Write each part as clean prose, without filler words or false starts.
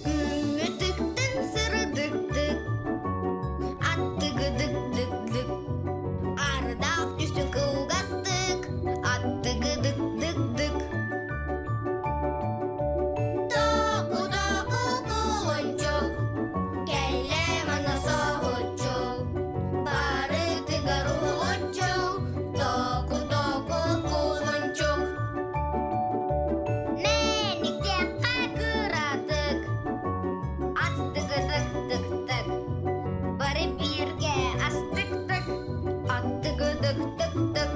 Күммүтүктэн сырдыктык, аттыгыдык-дык-дык, ардаах түсү кылгастык, аттыгыдык-дык-дык. Току-току кулунчук, кэллэ мана соһуччу, барытыгар уһулуччу, току-току кулунчук. Мэниктэххэ кыратык, аттыгыдык-тык-тык, бары бииргэ астык-тык, аттыгыдык-тык-тык.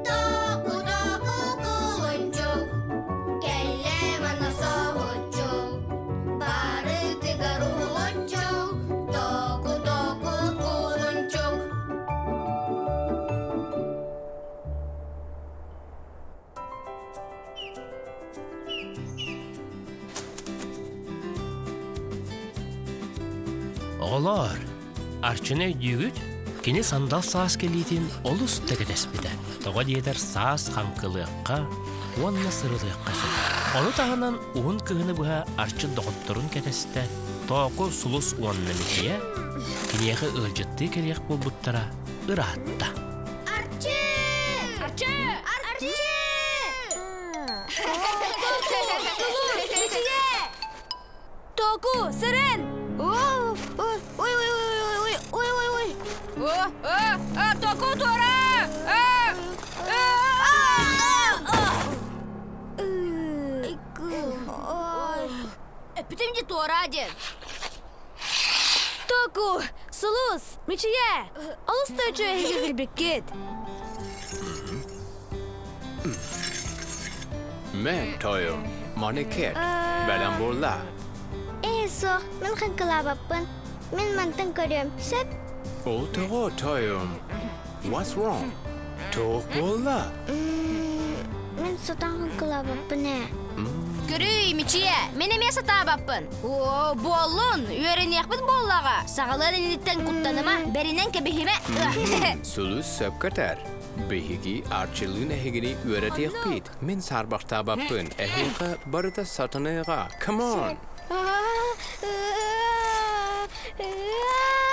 Току-току кулунчук, кэллэ манна соһуччу, барытыгар уһулуччу, току-току кулунчук. Оҕолоор, Арчыны өйдүүгүт? Кини сандал саас кэлиитин олус да кэтэспитэ. Тоҕо диэтэр саас хаҥкылыахха уонна сырылыахха сөп. Ону таһынан уһун кыһыны быһа Арчын доҕотторун кэтэстэ, Тооку, Сулус уонна Мичийэ киниэхэ ыалдьыттыы кэлиэх буолбуттара ыраатта. Арчы! Арчы! Арчы! Сулус, Мичийэ! Току, сырын! Ой, ой, ой, ой, ой, ой, ой. О, о, о, Току туора! Эппитим дии туора диэн. Току, Сулус, Мичийэ, олус да үчүгэй эһиги билбиккит. Мен тойум, маникет, бэлэм буолла. Ээ, суох, мин хаҥкылаабаппын. Мин мантан көрүөм, сөп? Ол тоҕо тойум? What's wrong? Туох буолла? Мин сатаан хаҥкылаабаппын ээ. Көрүүй, Мичийэ, мин эмиэ сатаабаппын. Оо, буоллун, үөрэниэхпит буоллаҕа. Саҕалыан инниттэн куттаныма, бэринэн кэбиһимэ. Сулус сөпкө этэр. Биһиги Арчылыын эһигини үөрэтиэхпит. Мин саарбахтаабаппын. Эһиэхэ барыта сатаныаҕа. Come on!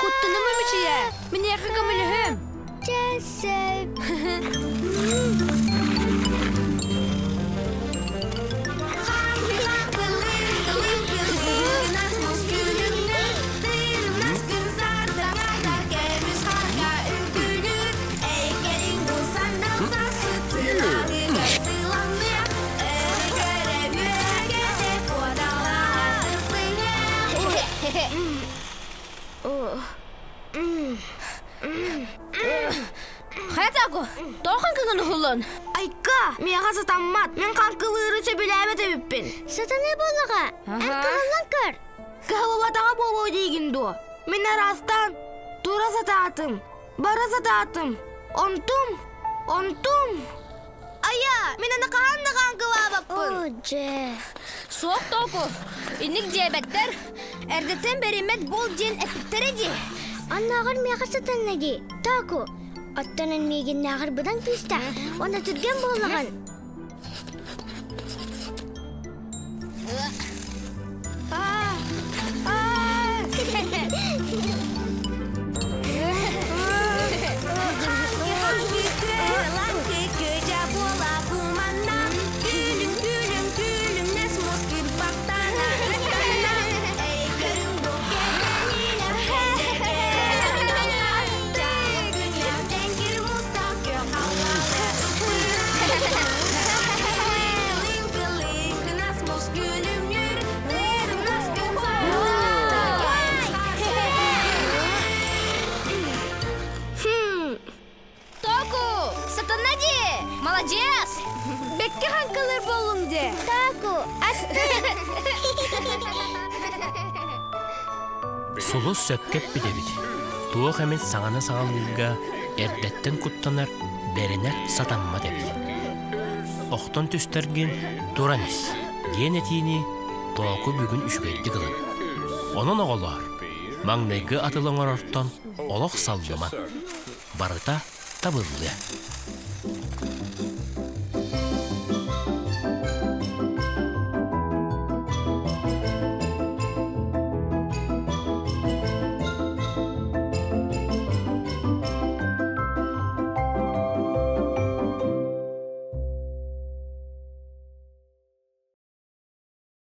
Куттаныма, Мичийэ, миниэхэ көмөлөһүм. Чэ, сөп. Хайатааку, тоҕо хаҥкыгын уһуллун? Айка, миэхэ сатаммат. Мин хаҥкылыыры сөбүлээбэт эбиппин. Сатаныы буоллаҕа. Эн кыһаллан көр. Кыһаллыбатаҕа буолуо диигин дуо? Мин араастаан тура сатаатым, бара сатаатым. Онтум, онтум. Айа, мин аны хаһан да хаҥкылаабаппын. Оо, дьэ. Суох тооку, инник диэбэттэр. Эрдэттэн бэриммэт буол диэн эппиттэрэ дии. Аннааҕар миэхэ сатанна дии. Тааку, оттон эн миигиннээҕэр быдан күүстээх, уонна түргэн буоллаҕын. Току, сатана дии! Молодец! Бэккэ хаҥкалар буоллуҥ дии! Таку, астык! Сулус сөпкө эппит эбит. Туох эмит саҥаны саҕалыырга эрдэттэн куттанар, бэринэр сатаммат эбит. Охтон түстэргин туран ис, диэн этиини Тооку бүгүн үчүгэйдик ылын. Онон оҕолоор, маҥнайгы атыл оҥорортон олох саллыма, барыта табыллыа.